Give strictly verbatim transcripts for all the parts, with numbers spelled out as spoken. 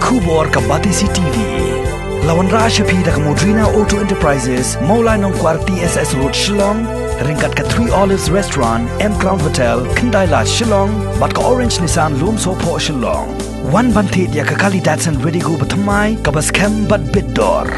Khubor ka Batesi T V. La wanrah sha phi da ka Modrina Auto Enterprises, Mawlai Nongkwar T S S Road, Shillong, ryngkat ka Three Olives Restaurant, M Crown Hotel, Khyndai Lad, Shillong, bad ka Orange Nissan Lumsohphoh, Shillong. Wan ban thied ïa ka kali Datsun Redigo bathymmai kaba skhem bad bit dor.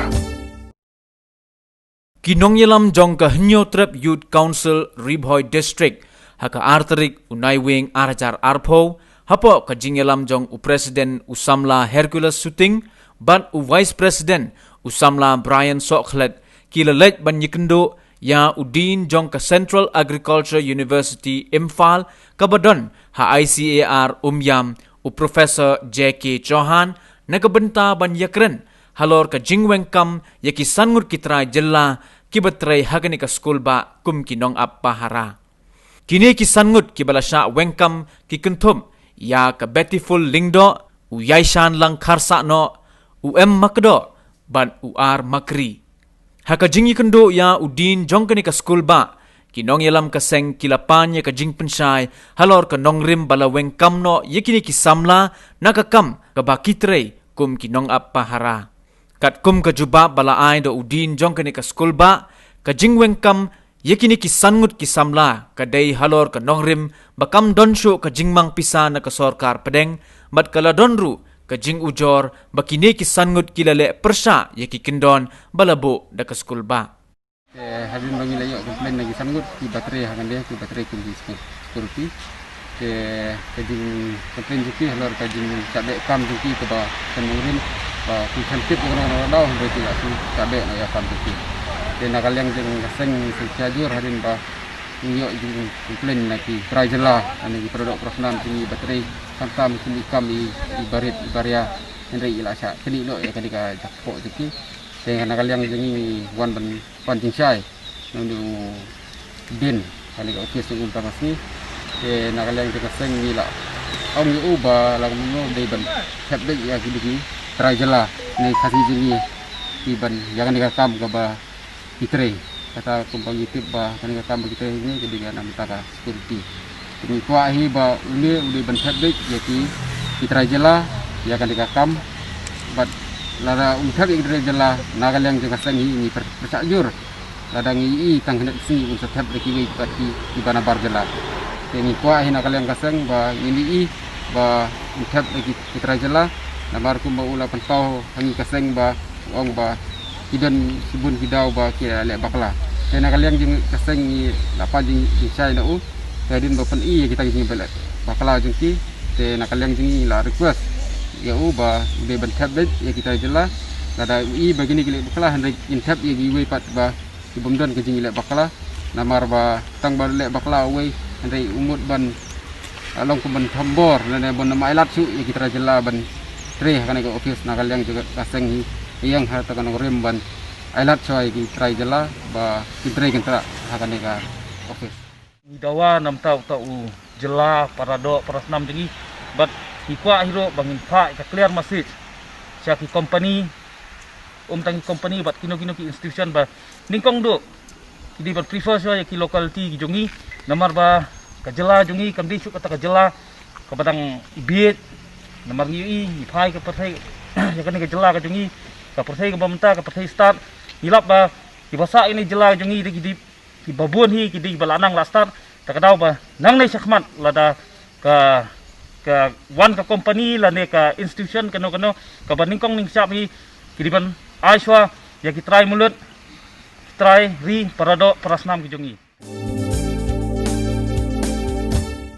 Ki nongïalam jong ka Hynñiewtrep Youth Council Ri Bhoi District ha ka ar tarik u Naiwieng ar hajar arphew, hapoh ka jingïalam jong u President u samla Hercules Suting bad u Vice President u samla Brian Sohkhlet, ki la leit ban ïakynduh ïa u Dean jong ka Central Agriculture University Imphal kaba don ha I C A R Umiam, u Professor J K Chauhan, na ka bynta ban ïakren halor ka jingweng kam ïa ki san ngut ki trai jylla kiba trei ha kane ka skulbah kum ki nongap pahara. Kine ki san ngut kiba la shah weng kam ki kynthup ïa ka Beautiful Lyngdoh, u Ïaishanlang Kharsahnoh, u M Makdoh bad u R Makri. Ha ka jingïakynduh ïa u Dean jong kane ka skulbah, ki nongïalam ka seng ki la pan ïa ka jingpynshai halor ka nongrim ba la weng kam noh ïa kine ki samla na ka kam kaba ki trei kum ki nongap pahara. Katkum ka jubab ba la ai da u Dean jong kane ka skulbah, ka jingweng kam ïa kine ki san ngut ki samla ka dei halor ka nongrim ba kam don shuh ka jingmang pisa na ka sorkar pdeng, bad ka la don ruh ka jingujor ba kine ki san ngut ki la leh pyrshah ïa ki kyndon ba la buh da ka skulbah. Te hadien ba ngi la ïoh complain na ki san ngut kiba trei hangne, kiba trei kum ki security. Te ka jingcomplain jong ki halor ka jingshah beh kam jong ki kaba kan nongrim, ba ki khlem tip ïa kano kano ka daw hynrei ki la shu shah beh noh ïa kam jong ki. Te na ka liang jong ka seng ngi sngewsih jur hadien ba ngi ïoh jingcomplain na ki trai jylla, na ki paradoh parasnam jong ngi ba trei khamtam ki kam i, i barit i baria, hynrei i la shah knieh noh ïa kane ka jakpoh jong ki. Te na ka liang jong ngi ngi wan ban pan jingshai na une u Dean ha kane ka office jong u mynta ka sngi. Te na ka liang jong ka seng ngi la ong ïa u ba lada kumno dei ban thep beit ïa kine ki trai jylla ne Khasi jong ngi, ki ban ïa kane ka kam kaba ki trei. Kata kumba ngi tip ba kane ka kam ba ki trei hangne ka dei ka na bynta ka security. Te ngi kwah hi ba une u dei ban thep beit ïa ki, ki trai jylla ïa kane ka kam. Bad lada um thep ïa ki trai jylla, na ka liang jong ka seng hi ngi pyr-, pyrshah jur. Lada ngi ïohi tang khyndai sngi un sa thep da kiwei pat ki, kiba nabar jylla. Te ngi kwah hi na ka liang ka seng ba ngin ïohi ba un thep da ki, ki trai jylla. Namar kumba u la pynpaw ha ngi ka seng ba ong ba ki don shibun ki daw ba ki la leh bakla. Te na ka liang jong ka seng ngi la pan jing, jingshai na u. Te hadien ba pyni ïa kita ki jingleh bakla jong ki, te na ka liang jong ngi la request ïa u ba u dei ban thep beit ïa ki trai jylla. Lada u i ba kine ki leh bakla hynrei kin thep ïa kiwei pat ba ki bym don ka jingleh bakla. Namar ba tang ba leh bakla uwei hynrei u mut ban, ah, long kum ban thombor lane ban ym ailad shuh ïa ki trai jylla ban trei ha kane ka office. Na ka liang jong ka seng hi ïeng ha kata ka nongrim ban ailad shuwa ïa ki trai jylla ba kin trei kin trah ha kane ka office. Ngi dawa na bynta uta u jylla, paradoh parasnam jong ngi, bad ngi kwah hi ruh ba ngin phah ïa ka clear message sha ki company, um tang ki company bad kino kino ki institution ba nyngkong duh ki dei ban prefer shuwa ïa ki locality ki jong ngi, namar ba ka jylla jong ngi kam dei shuh kata ka jylla kaba dang bieit. Namar ngi ïohi, ngi phai ka pyrthei ïa kane ka jylla ka jong ngi, ka pyrthei kaba mynta, ka pyrthei stad, ngi lap ba kiba sah ïa kane ka jylla ka jong ngi dei ki dei kiba bun hi, ki dei kiba la nang la stad. Ta ka daw ba nangne shakhmat lada ka, ka wan ka company lane ka institution kano kano kaba nyngkong nyngshap hi, ki dei ban ai shuwa ïa ki trai mulud, trai ri, paradoh parasnam ki jong ngi.